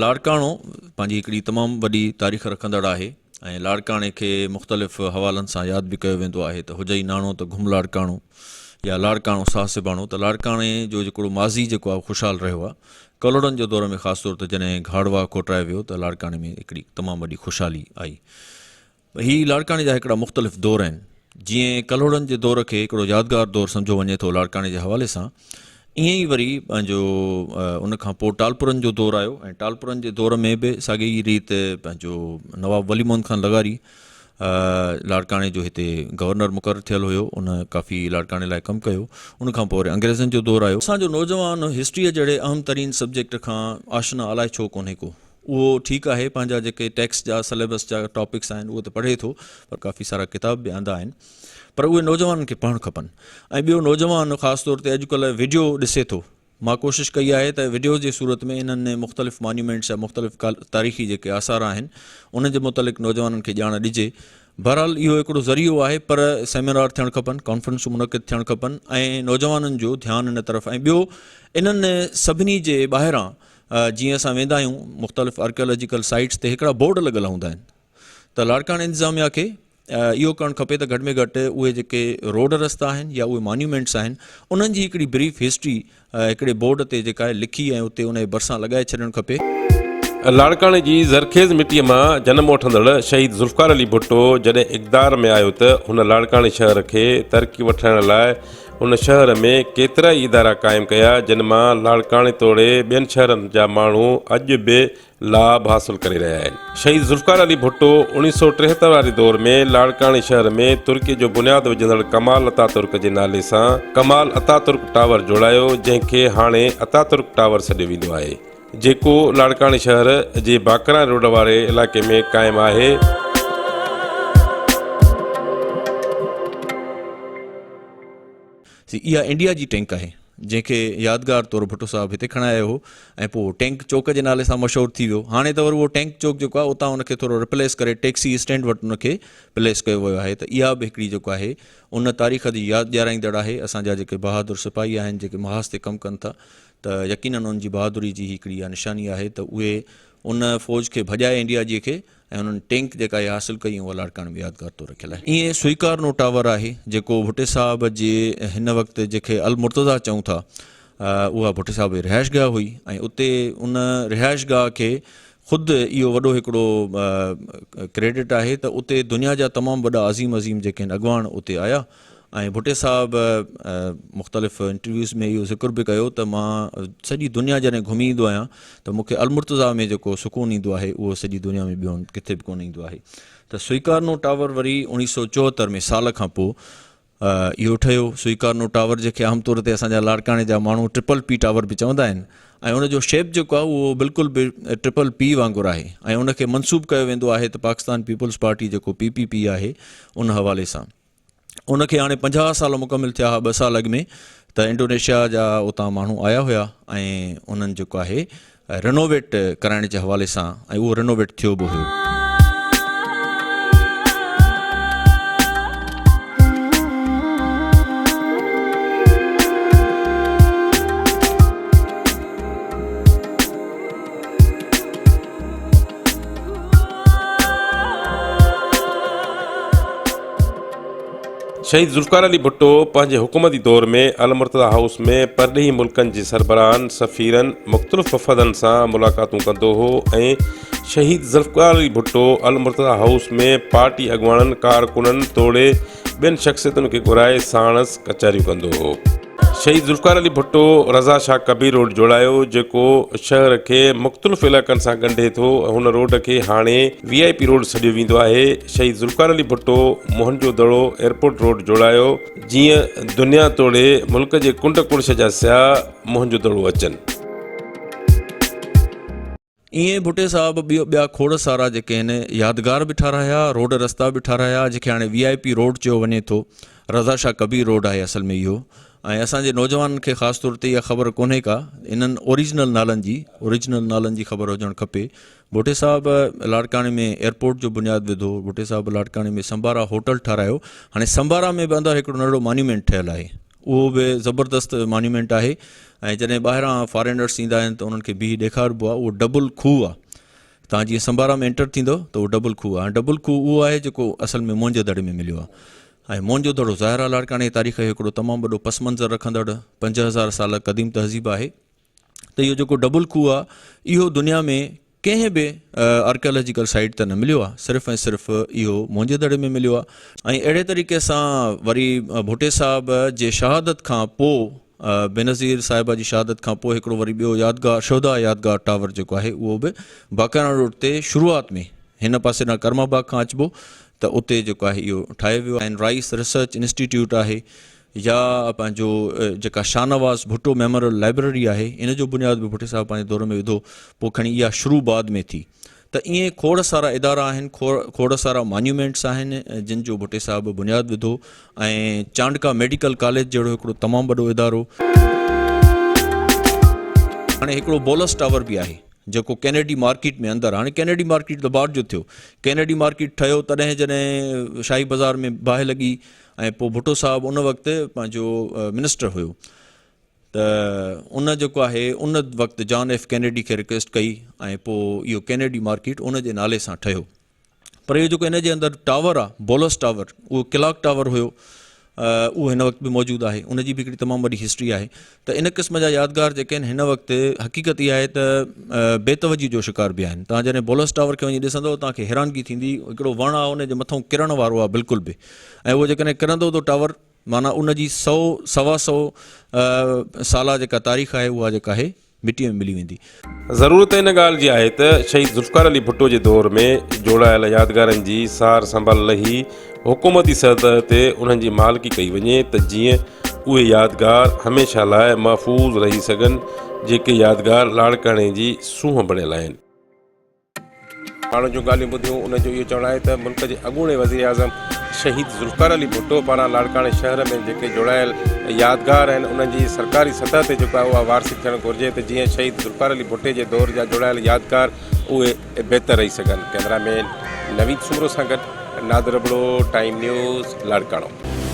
لاڙڪاڻو پنهنجي هڪڙي تمام وڏي تاريخ رکندڙ آهي ۽ لاڙڪاڻي کي مختلف حوالن سان ياد به ڪيو ويندو آهي ته هجئي ناڻو ته گهم لاڙڪاڻو يا لاڙڪاڻو ساهه سباڻو ته لاڙڪاڻي جو جيڪو ماضي جيڪو آهي خوشحال رهيو آهي ڪلهوڙن جي دور ۾ خاص طور تي جڏهن گهاڙ واهه کوٽرايو ويو ته لاڙڪاڻي ۾ هڪڙي تمام وڏي خوشحالي آئي هي لاڙڪاڻي جا هڪڙا مختلف دور آهن. جيئن ڪلهوڙن جي دور کي هڪڙو يادگار دور سمجهيو وڃي ٿو لاڙڪاڻي جي حوالي سان، ائين ئي وري پنهنجو ان کان پوء ٽالپرن جو دور آيو ۽ ٽالپرن جي دور ۾ به ساڳي ئي ريت پنهنجو نواب ولي محمد خان لغاري لاڙڪاڻي جو هتي گورنر مقرر ٿيل هيو، ان ڪافي لاڙڪاڻي لاء ڪم ڪيو. ان کان پوء وري انگريزن جو دور آيو. اسان جو نوجوان هسٽريء جهڙي اهم ترين سبجيڪٽ کان آشنا الائي ڇو ڪونهي ڪو. اهو ٺيڪ آهي پنهنجا جيڪي ٽيڪسٽ جا سليبس جا ٽاپڪس آهن اهي ته پڙهي ٿو پر ڪافي سارا ڪتاب به آندا آهن پر اهي نوجوانن کي پڙهڻ کپن ۽ ٻيو نوجوان خاص طور تي اڄڪلهه ويڊيو ڏسي ٿو مان ڪوشش ڪئي آهي ته ويڊيوز جي صورت ۾ انهن مختلف مانيومينٽس يا مختلف تاريخي جيڪي آثار آهن انهن جي متعلق نوجوانن کي ڄاڻ ڏجي بهرحال اهو هڪڙو ذريعو آهي پر سيمينار ٿيڻ کپن ڪانفرنسون منعقد ٿيڻ کپن ۽ نوجوانن جو ڌيان ان طرف ۽ ٻيو انهن سڀني جي ٻاهران جيئن اسان ويندا آهيون مختلف آرڪيالاجيڪل سائيٽس تي هڪڙا بورڊ لڳل هوندا آهن ته لاڙڪاڻي انتظاميا کي اهو ڪرڻ کپي ته گهٽ ۾ گهٽ اهي جيڪي روڊ رستا آهن يا اهي مانيومينٽس آهن انهن جي هڪڙي بريف هسٽري هڪڙي بورڊ تي جيڪا آهي لکي ۽ اتي ان جي ڀرسان لڳائي ڇڏڻ کپي. لاڙڪاڻي جي زرخيز مٽيء مان جنم وٺندڙ شهيد ذوالفقار علي ڀٽو جڏهن اقتدار ۾ آيو ته هن لاڙڪاڻي شهر کي ترقي وٺرائڻ لاء هن شهر ۾ ڪيترائي ادارا قائم ڪيا، جن مان لاڙڪاڻي توڙي ٻين شهرن جا ماڻهو اڄ به لاڀ حاصل ڪري رهيا آهن. شهيد ذوالفقار علي ڀٽو اوڻيهه سئو ٽيهتر واري دور ۾ لاڙڪاڻي شهر ۾ ترڪي جو بنياد وجهندڙ ڪمال اتاترڪ جي نالي سان ڪمال اتاترڪ ٽاور جوڙايو، جنهن کي هاڻي اتاترڪ ٽاور سڏيو ويندو آهي. جيڪو لاڙڪاڻي شهر جي باقراڻي روڊ واري علائقي ۾ قائم آهي. سي اها انڊيا جي ٽينڪ آهي جنهن کي يادگار طور ڀٽو صاحب هتي کڻائي آيو هو ۽ پوء ٽينڪ چوڪ جي نالي سان مشهور ٿي ويو هاڻي ته وري اهو ٽينڪ چوڪ جيڪو آهي اتان ان کي ٿورو رپليس ڪري ٽيڪسي اسٽينڊ وٽ ان کي پليس ڪيو ويو آهي ته اها به هڪڙي جيڪو آهي ان تاريخ جي ياد ڏيارائيندڙ آهي اسان جا جيڪي بهادر سپاهي آهن جيڪي محاذ تي ڪم ڪن ٿا ته يقينن انهن جي بهادري جي هڪڙي اها نشاني آهي ته اهي ان فوج کي ڀڄائي انڊيا جي کي ۽ انهن ٽينڪ جيڪا اها حاصل ڪئي اها لاڙڪاڻي ۾ يادگار طور رکيل آهي. ائين سوئيڪارنو ٽاور آهي جيڪو ڀٽي صاحب جي هن وقت جنهن کي المرتضيٰ چئون ٿا اها ڀٽي صاحب جي رهائشگاهه هئي ۽ اتي ان رهائشگاهه کي خود اهو وڏو هڪڙو ڪريڊٽ آهي ته اتي دنيا جا تمام وڏا عظيم عظيم جيڪي آهن اڳواڻ اتي آيا ۽ ڀٽي صاحب مختلف انٽرويوز ۾ اهو ذڪر به ڪيو ته مان سڄي دنيا جڏهن گهمي ايندو آهيان ته مون کي المرتضيٰ ۾ جيڪو سڪون ايندو آهي اهو سڄي دنيا ۾ ٻيو هنڌ ڪٿي به ڪونه ايندو آهي ته سوئيڪارنو ٽاور وري اوڻيهه سو چوهتر ۾ سال کان پوء اهو ٺهيو. سوئيڪارنو ٽاور جنهن کي عام طور تي اسان جا لاڙڪاڻي جا ماڻهو ٽرپل پي ٽاور به چوندا آهن ۽ ان جو شيپ جيڪو آهي اهو بلڪل به ٽرپل پي وانگر آهي ۽ ان کي منسوب ڪيو ويندو آهي ته پاڪستان پيپلز پارٽي جيڪو پي پي پي آهي ان حوالي سان ان کي هاڻي 50 سال مڪمل ٿيا هئا ٻه سال اڳ ۾ ته انڊونيشيا جا اتان ماڻهو آيا هيا ۽ انهن جيڪو آهي رينوويٽ ڪرائڻ جي حوالي سان ۽ اهو رينوويٽ ٿيو به هيو. شهيد ذوالفقار علي ڀٽو پنهنجي حڪومتي دور ۾ المرتضيٰ هائوس ۾ پرڏيهي ملڪن جي سربراهن، سفيرن، مختلف وفدن سان ملاقاتون ڪندو هو ۽ شهيد ذوالفقار علي ڀٽو المرتضيٰ هائوس ۾ پارٽي اڳواڻن، ڪارڪنن توڙي ٻين شخصيتن کي گهرائي ساڻس ڪچهريون ڪندو هو. شهيد ذوالفقار علي ڀٽو رضا شاهه ڪبير روڊ جوڙايو جيڪو شهر کي مختلف علائقن سان ڳنڍي ٿو ۽ هن روڊ کي هاڻي وي آء پي روڊ سڏيو ويندو آهي شهيد ذوالفقار علي ڀٽو موهن جو دڙو ايئرپورٽ روڊ جوڙايو جيئن دنيا توڙي ملڪ جي ڪنڊ ڪڙڇ جا سياح موهن جو دڙو اچن. ائين ڀٽي صاحب ٻيو ٻيا کوڙ سارا جيڪي آهن يادگار به ٺارايا، روڊ رستا به ٺارايا جنهن کي هاڻي وي آء پي روڊ چيو وڃي ٿو. رضا شاهه ڪبير روڊ آهي اصل ۾ اهو ۽ اسان جي نوجوانن کي خاص طور تي اها خبر ڪونهي ڪا انهن اوريجنل نالن جي اوريجنل نالن جي خبر هجڻ کپي. ڀٽي صاحب لاڙڪاڻي ۾ ايئرپورٽ جو بنياد وڌو، ڀٽي صاحب لاڙڪاڻي ۾ سمبارا هوٽل ٺارايو، هاڻي سمبارا ۾ به اندر هڪڙو ننڍڙو مانيومينٽ ٺهيل آهي. اهو به زبردست مانيومينٽ آهي ۽ جڏهن ٻاهران فارينرس ايندا آهن ته انهن کي بيهي ڏيکاربو آهي اهو ڊبل کوهه آهي تان جيئن سمبارا ۾ انٽر ٿيندو ته اهو ڊبل کوهه آهي ڊبل کوهه اهو آهي جيڪو اصل ۾ موهن جي دڙي ۾ مليو آهي ۽ موهن جو دڙو ظاهر آهي لاڙڪاڻي جي تاريخ جو هڪڙو تمام وڏو پس منظر رکندڙ 5000 سال قديم تهذيب آهي ته اهو جيڪو ڊبل کوهه آهي اهو دنيا ۾ ڪنهن به آرڪيالاجيڪل سائيٽ ته نه مليو آهي صرف ۽ صرف اهو موهن جي دڙي ۾ مليو آهي ۽ اهڙي طريقي سان وري ڀٽي صاحب جي شهادت کان پوء بينظير صاحبه جي شهادت کان پوء هڪڙو وري ٻيو يادگار شهداء يادگار ٽاور جيڪو آهي اهو به باقاڻا روڊ تي شروعات ۾ هن پاسي ڏانهن ڪرما باغ کان اچبو ته اتي جيڪو آهي اهو ٺاهيو ويو آهي رائيس ريسرچ انسٽيٽيوٽ آهي يا پنهنجو جيڪا شاهنواز ڀٽو ميموريل لائبريري آهي ان جو بنياد به ڀٽي صاحب پنهنجي دور ۾ وڌو پوء کڻي اها شروع بعد ۾ ٿي ته ائين کوڙ سارا ادارا آهن کوڙ سارا مانيومينٽس آهن جن جو ڀٽي صاحب بنياد وڌو ۽ چانڊڪا ميڊيڪل ڪاليج جهڙو هڪڙو تمام وڏو ادارو هاڻي هڪڙو بولس ٽاور به آهي جيڪو ڪينيڊي مارڪيٽ ۾ اندر هاڻي ڪينيڊي مارڪيٽ ته بعد جو ٿيو ڪينيڊي مارڪيٽ ٺهيو تڏهن جڏهن شاهي بازار ۾ باهه لڳي ۽ پوء ڀٽو صاحب ان وقت پنهنجو منسٽر هيو ته ان جيڪو آهي ان وقت جان ايف ڪينيڊي کي رڪويسٽ ڪئي ۽ پوء اهو ڪينيڊي مارڪيٽ ان جي نالي سان ٺهيو پر اهو جيڪو ان جي اندر ٽاور آهي بولس ٽاور اهو ڪلاڪ ٽاور هيو اهو هن وقت به موجود آهي ان جي به هڪڙي تمام وڏي هسٽري آهي ته ان قسم جا يادگار جيڪي آهن هن وقت حقيقت اها آهي ته بي توجهي جو شڪار به آهن تان جڏهن بولس ٽاور کي وڃي ڏسندو تان کي حيرانگي ٿيندي هڪڙو وڻ آهي ان جي مٿو ڪرڻ وارو آهي بلڪل به ۽ اهو جيڪڏهن ڪرندو ته ٽاور معنيٰ ان جي سو سوا سو سالا جيڪا تاريخ آهي اها جيڪا آهي مٽيء ۾ ملي ويندي. ضرورت ان ڳالهه جي آهي ته شهيد ذوالفقار علي ڀٽو جي دور ۾ جوڙايل يادگارن جي سار سنڀال لهي حڪومتي سطح تي انهن جي مالڪي ڪئي وڃي ته جيئن اهي يادگار هميشه لاء محفوظ رهي سگهن جيڪي يادگار لاڙڪاڻي جي سونهن بڻيل آهن. ماڻهن جون ڳالهيون ٻڌيون، انهن جو اهو چوڻ آهي ته ملڪ جي اڳوڻي وزيراعظم شهيد ذوالفقار علي ڀٽو پاران لاڙڪاڻي شهر ۾ جيڪي جوڙايل يادگار آهن انهن جي سرڪاري سطح تي جيڪو آهي اها وارثي ٿيڻ گهرجي ته جيئن شهيد ذوالفقار علي ڀٽي جي دور جا جوڙايل يادگار اهي بهتر رهي سگهن ڪئميرا مين نويد سومرو سان گڏ نادر ابڙو ٽائيم نيوز لاڙڪاڻو.